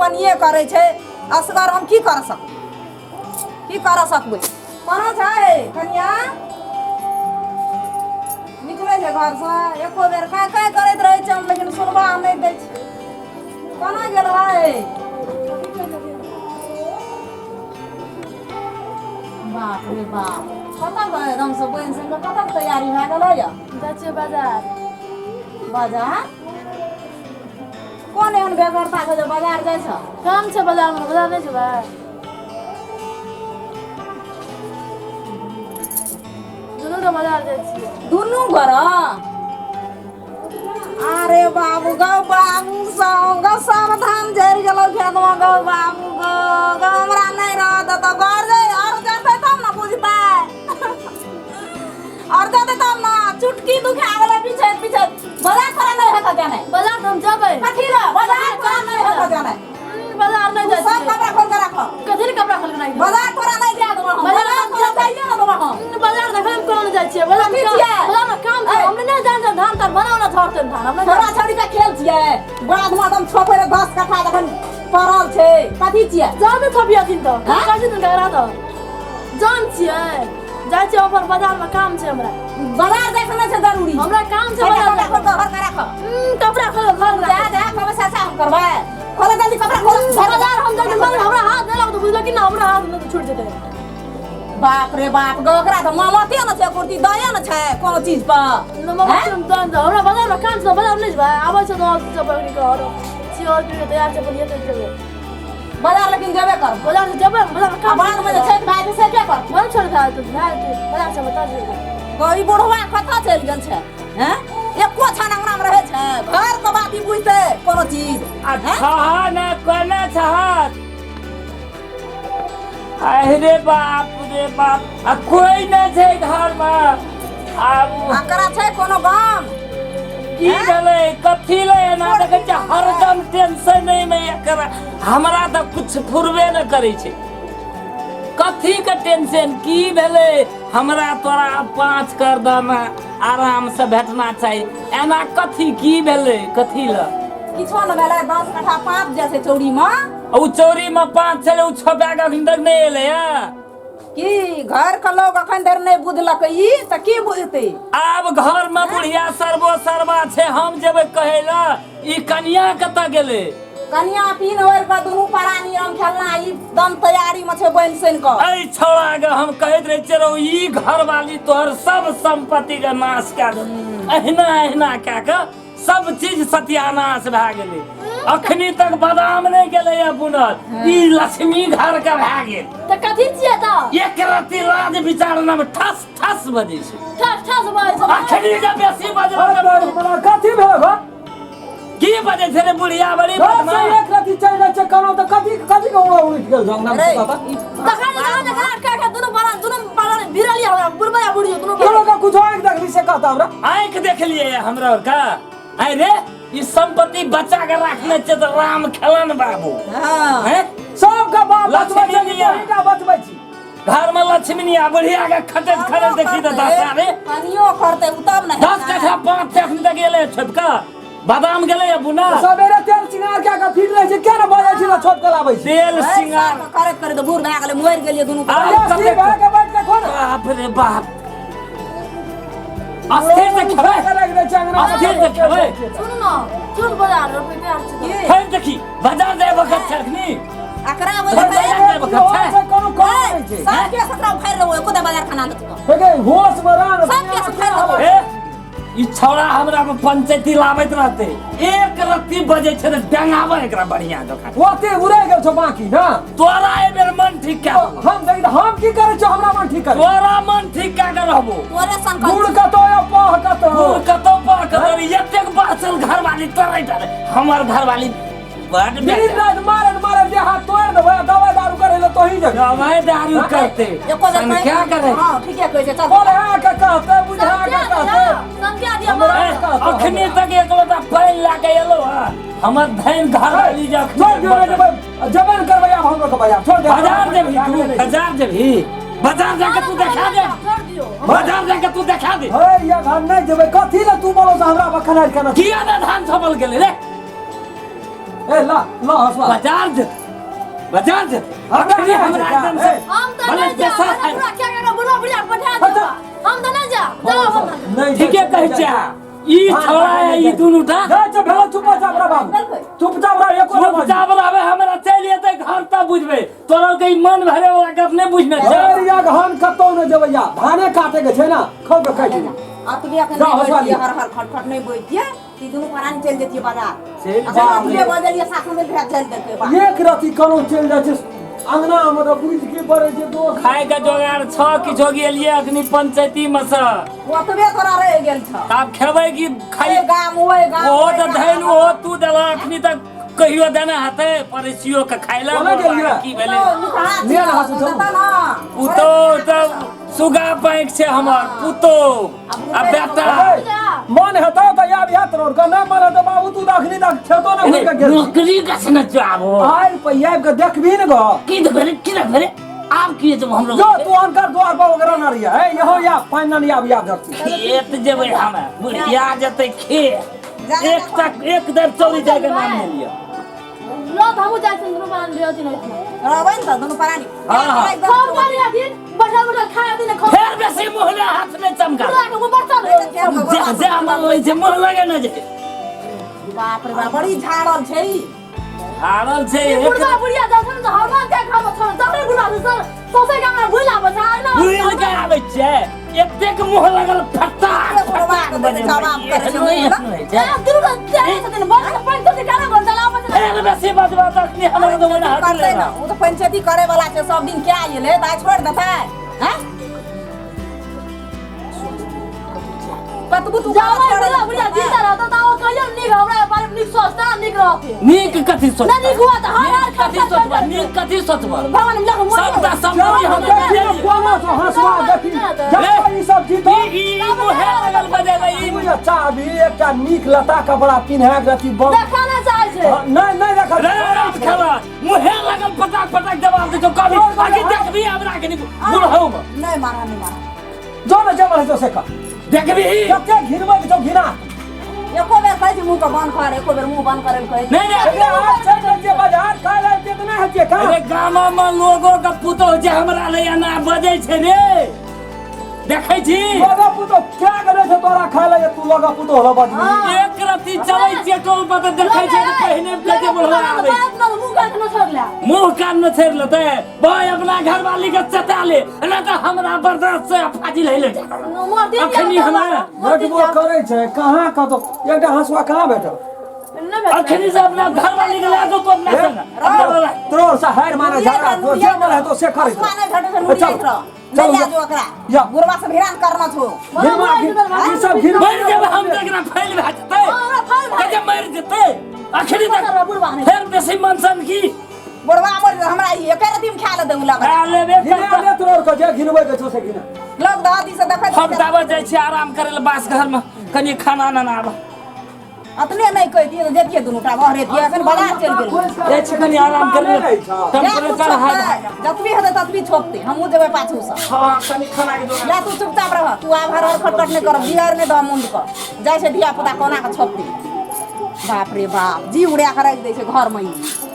कनिए करै छै। असगर हम की कर सकबै, की कर सकबै? कोना छै कनिया? निकलै छै घरसँ एको बेर काय काय करैत रहै छै हम, लेकिन सुनबा नहि दै छै। कोना गेल है? बाप रे बाप, कतऽ गए एकदम से बनि सनि कऽ कतऽ तैयारी भए गेलै यऽ? जाइ छियै बाजार। बाजार? कोन एहन बेगरता छै जे बाजार जाइ छ? काम छै बाजारमे, बाजार नहि जेबै? दुनू के बाजार जाइ छियै। दुनू घर? अरे बाबू गौ, बाबू सब गौ, सब धान झड़ि गेलौ खेतमे गौ बाबू गौ। गौ हमरा नहि रह देतौ घर जाइ आओर जेतै तब ने बुझतै, आओर जेतै तब ने। चुटकी दुखा गेलै पीछे पीछे। बाजार तोरा नहि हेतौ जानाइ। बाजार तऽ हम जेबै। कथी रे? बाजार तोरा नहि हेतौ जानाइ। बाजार नहि तू जाइ सब छियै। कपड़ा खोल के राखो। कथी ले कपड़ा खोल के राखि देबै? बाजार तोरा नहि जाय देबो हम। बाजार बाजार तोरा जाइए ने देबो हम। बाजार देखै हम कोना नहि जाइ छियै। बाजार कथी छियै? बाजार मे काम छै। ऐ। हम नहि जान जान धान तान बनाउ ने, झड़तै धान हम नहि छोड़ा छोड़ी के खेल छियै? बाध मे एकदम छोपै रहे 10 कट्ठा जखन पड़ल छै, कथी छियै? जान तऽ थपियथिन तऽ हँ? कहै छथिन ककरा तऽ जान छियै। जाइ छियै अपन, बाजार मे काम छै हमरा। बाजार जाय के नहि छै जरूरी। हमरा काम छै कपड़ा बाजार कपड़ा खोल के घर के राखो। कपड़ा खोल के घर जा जा खबर से हम करबै। खोलो जल्दी कपड़ा खोलो घर। बाजार हम जाइ छियै, मगर हमरा हाथ नहि लागत, बुझलक कि ना? हमरा हाथ नहि छूट जेतै। बाप रे बाप गो, ओकरा तऽ ममते ने छै, कुर्ती दये ने छै कोनो चीज पर। हमरा हमरा बाजार मे काम छै, बाजार नहि जेबै। आबै छै तऽ सब पकड़ि कऽ आओर छियै आओर की तैयार छै अपन हेतै जेबै बाजार, लेकिन जेबे करब। बाजार से जेबै, बाजार मे आ काम। बाद में जे छठि भए जेतै से के करब? मन छोड़ भए जेतै, भए जेतै बाजार से बता जेबै। गो ई बुढ़वा कतऽ चलि गेल छै? हैं, एको छान अंगना मे रहै छै? घर के बात ई बुझतै कोनो चीज? आ छह ने कोने छहक? अरे बाप रे बाप, आ कोई नहि छै घर मे आब। एकरा छै कोनो गम? की भेलै? कथी ले एना देखै छियै हरदम टेंशन मे एकर? हमरा तऽ कुछ फुरबे नहि करै छै। कथी के टेंशन? की भेलै? हमरा तोरा 5 कर दाना आराम से भेटना चाही। एना कथी की भेलै? कथी लए? किछो ने भेलै। 10 कट्ठा 5 जे छै चौरी मे। ओ चौरी मे 5 छलै, ओ छपा कऽ अखन तक नहि एलै हँ। की घर के लोग अखन धरि नहि बुझलकै ई तऽ की बुझतै? आब घर मे बुढ़िया सर्वो सर्वा छै, हम जेबै कहै लए? ई कनिया कतऽ गेलै? कनिया पीन ओढ़ि कऽ दुनू परानी हम खेलना ई दम तैयारी मे छै बनि सनि कऽ। एहि छौड़ा के हम कहैत रहै छियै रौ, ई घरवाली तोहर सब संपत्ति के नाश कए देतौ। अहिना अहिना कए कऽ सब चीज सत्यानाश भए गेलै। अखनी तक बादाम नहि गेलै या बुनल, ई लक्ष्मी घर के भए गेल। तऽ कथी छियै तऽ? एक रत्ती लाज विचार नाम ठस ठस बजै छै। ठस ठस बजै छै। अखनी जे बेसी बजबै अरे तऽ बड़ा कथी भेल गो? की बजै छै रे बुढ़िया बड़ी घर से बदमाश। एक रति चलि जाइ छै कोनो तऽ कथी कथी के उड़ा उठि गेल जंगल अरे, से? तखन जखन जखन कह दुनू बड़ा दुनू बड़ा भिड़ल यऽ हमरा बुढ़बा या बुढ़ियो दुनू। कोनो के कुछ आँखि देखली से कहता हमरा? आँखि देखलियै हमरा और का? आइ रे, ई संपत्ति बचा के राखने छै तऽ राम खेलन बाबू। हँ। हैं? सबके बाप बचबै छै कि लक्ष्मी तोहीटा बचबै छी? घर में लक्ष्मी आ बुढ़िया के खटैत खटैत देखी तऽ दशा रे। कनियो करतै उ तब ने 10 हेतै। कट्ठा 5 से अखन तक एलै छोपका बादाम गेलै या बुना। सवेरे तेल सिंगार कए के फिर रहै छै, किया ने बजै छी तऽ छोप के लाबै छी? तेल सिंगार करैत करैत बूढ़ भए गेलै, मरि गेलियै दुनू। आब ये स्त्री कतेक- भए के बैठ के खो ने। बाप रे बाप, अस्थिर से खेबै। उठा के राखि दै छै अंगना मे। अस्थिर से खेबै। सुनू ने, सुन, बाजार रोपे तैयार छै की? फेर देखी बाजार जाय वक्त छै अखनी। एकरा बाजार जाय वक्त होश छै। से कोनो काम नहि छै। सब के सतरा उखाड़ि लेबो, एको दा बाजार खाना देतौ। हे गे, होश मे रह ने। सब के उखाड़ि लेबो। ए, ई छौड़ा हमरा पर पंचायती लाबैत रहते, एक रत्ती बजै छै तऽ डंगाबै एकरा बढ़िया जकाँ। ओते उड़ै गेल छौ बाकी ना। तोरा एहि बेर मन ठीक कए देबौ। हम देख, हम की करै छौ? हमरा मन ठीक कर। तोरा मन ठीक कए के रहबो। तोरे संकल्प। गुड़ कतौ या पह कतौ? गुड़ कतौ पह कतौ। एतेक बाँचल घरवाली तोरे डरे हमर घरवाली बड दिन बेकार। राति मारत मारत देह हाथ तोड़ि देबै आ दवाइ दारू करै लए तोही जेबही। दवाई दारू करते एको बेर संख्या करे। हँ, ठीके कहै छै, चल। बोला के कहते, बुझा के कहते। संख्या दिअ। हमरा ए, अखनी तक एक लोटा पानि लए के एलौ हँ हमर धन घरवाली जे अखनी छोड़ दियौ रे, जेबै जेबै ने करबै आब हमरो के बाजार छोड़ दे। बाजार जेबही तू? बाजार जेबही? बाजार जाके तू देखा दे। छोड़ दियौ। बाजार जाके तू देखा दे। हे या घर नहि जेबै। कथी लए तू बोलो से हमरा बखनाइ केना? किया ने धान छपल गेलै रे? ए ला ला हसवा बाजार जे बाजार जे हमरा अखनी हमरा एकदम से हम तऽ भले नहि जाब पैसा हमरा पूरा क्या क्या बुढ़ा बुढ़िया पठा देबा हम तऽ नहि जाब जाओ हम नहीं ठीके कहै छै ई छौड़ा है ई दुनू टा जा चुप भेलो चुपचाप रह बाबू चुपचाप रह एको ना बाजू। चुपचाप रहबे हमरा चलि एतै घर तब बुझबै तोरा के ई मन भरे वाला गप नहि बुझने छै अरे घन कतौ न जेबैया धाने काटे के छै ना खौ के काटि लिअ। अतबे अखन जा, नहि हँसुआ बैठतियै लिअ। हर हर खट खट नहि बैठतियै ई दुनू प्राणी चलि जैतियै बाजार चलि अखन जाउ। अतबे बजलियै सासु भेल रहै चलि देलकै बाहर। एक रति कोनो चलि जाइ छै अंगना मे तऽ बुझि के पड़ै छै दोस्त खाय के जोगाड़ छ किछो गेलियै अखनी पंचायती मे से ओतबे तोरा रहि गेल छौ आब खेबै कि खाइ ओहि गाम ओहि गाम ओहो ओहि तऽ गाम। धैल ओहो तू देलह अखनी तक कहियो देने हेतै पड़ोसियो के खाय लए कोना गेलियै? की भेलै तो निकहा लिअ ने हँसू, छियौ, चलू। देतऽ ने। पुतोह तऽ सुगा पैंक छै हमर पुतोह आ बेटा ए, मन हेतौ तऽ आब याद तोर के नहि मन हेतौ बाबू तू तऽ अखनी तक खेतो ने घुरि के गेल नौकरी कस न जाबो आइ पे आबि के देखबही ने गो की देखबे रे की देखबे रे आब की जब हमरो जो तू अनकर द्वार पर वगैरह न रहिया है यहाँ या पानि न आब याद धरती खेत जेबै हम बुढ़िया जेतै खेत जा, जा, एक तक एक दर चौरी जाय के नाम नहि लिअ लो तऽ हमहूँ जाइ छी दुनू प्राणी लिअ दिन रहबै ने तऽ दुनू प्राणी हाँ, हाँ। एकदम खूब बढ़िया दिन बैठल बैठल खाय दिन खूब फेर बेसी मुँह ले हाथ नहि चमका पूरा के मुँह बचल जे जे हमर होइ छै मुँह लगे ने जे बाप रे बाप बड़ी झाड़ल छै ई। हारल छै ई एक बुढ़वा बुढ़िया जाइ छै ने तऽ हरदम के खाब छै तखने बुढ़वा छै सर सौंसे गाम में भूल आबै छै आइ ना भूल के आबै छै एतेक मुँह लगल फटाक बुढ़वा फटाक के बजे जवाब करै छै मुँह लग। होइ छै दुनू तऽ तेरे छथिन बड़ से पानि तो काना घर चलाबै छै फेर बेसी बजबा तखनी हमरा तऽ ओना हाथ करतै ने ओ तऽ पंचायती करे वाला छै सब दिन क्या एलै तऽ आइ छोड़ि देतै हैं कतबो तू जाबै छोड़ि बुढ़वा बुढ़िया जीता रहता तऽ ओ कहियो नीक हमरा बारे में नीक सोचता नीक रहते नीक कथी सोचबा ना नीक हुआ तऽ हर हर कथी सोचबा नीक कथी सोचबा भगवान लख मोर सबटा सम्पत्ति हम देखी ने कोना छौ हँसुआ देखी जब ई सब जीतो ई ई मुहे लगल बजेबै ई तू जे चाहबी एकटा नीक लता कपड़ा पिन्हा के अथी बम देखा ना चाहै छै नहि नहि देखल रे रात खेला मुहे लगल पटाक पटाक जवाब दे जो कभी आगे देखबी हमरा के बुढ़ऊ में नहि मारा नहि मारा जो ने जे मन हेतौ से कर देखबी कते घिनबै के छौ घिना एको बेर कहै छै मुँह के बंद कर एको बेर मुँह बंद करे लए कहै छै। नहीं नहीं अरे आज छै ने जे बाजार खाय लए केतना हेतियै का अरे गामा में लोगो के पुतोह जे हमरा ले एना बजै छै रे देखै छी लगा पुतो क्या करे छै तोरा खाय लए तू लगा पुतो होला बजबी एक रत्ती चलै छियै टोल पर तऽ देखै छियै जे पहिने के बुढ़वा आबै छै। मुँह कान न छोड़ला मुंह कान न छोड़ि लेतै भाय अपना घरवाली के चटा ले नहि तऽ हमरा बर्दाश्त से फाजिल है ले मोर दिन अखनी हमरा भेटबो करै छै कहाँ कतौ एकटा हँसुआ कहाँ भेटल अखनी से अपना घरवाली के ला दो तो अपना संग अपना वाला तोर से हारि माने झगड़ा तोर जे मन हेतौ से करै हँसुआ नहि भेटै छै नुरियाइत चल रह नहि चल जा जो ओकरा या। बुढ़वा से भिड़ान करना छौ घिनमा ई सब घिनमा मरि जेबै हम तऽ एकरा फैल भए जेतै हमरा फैल भए कहै मरि जेतै अखनी तक बुढ़वा नहि फेर बेसी मनसन की बुढ़वा मरि जेतै, हमरा ई एके रत्ती में खा लेतै उ लग खा लेबे घिना करतै ले तोर के जे घिनबै के छौ से घिना लोग दादी से देखैत हम ताबत जाइ छी आराम करै लए बास घरमे कनि खाना नाना आब अतने नहि कहितियै तऽ जैतियै दुनू टा बहरेतियै एखन बाजार चलि गेलै जाइ छी कनि आराम करै लए टेम्परेचर हाई जतबी हेतै ततबी छोपतै हमहूँ जेबै पाछूसँ हँ कनि खानाके जोगाड़ जा तू चुपचाप रह तू आब हर हर खटखट नहि करब बिहार नहि दह मुंड कऽ जाइ छै धिया पुता कोना कऽ छोपतै बाप रे बाप जी उड़ा कऽ राखि दै छै घरमे ई।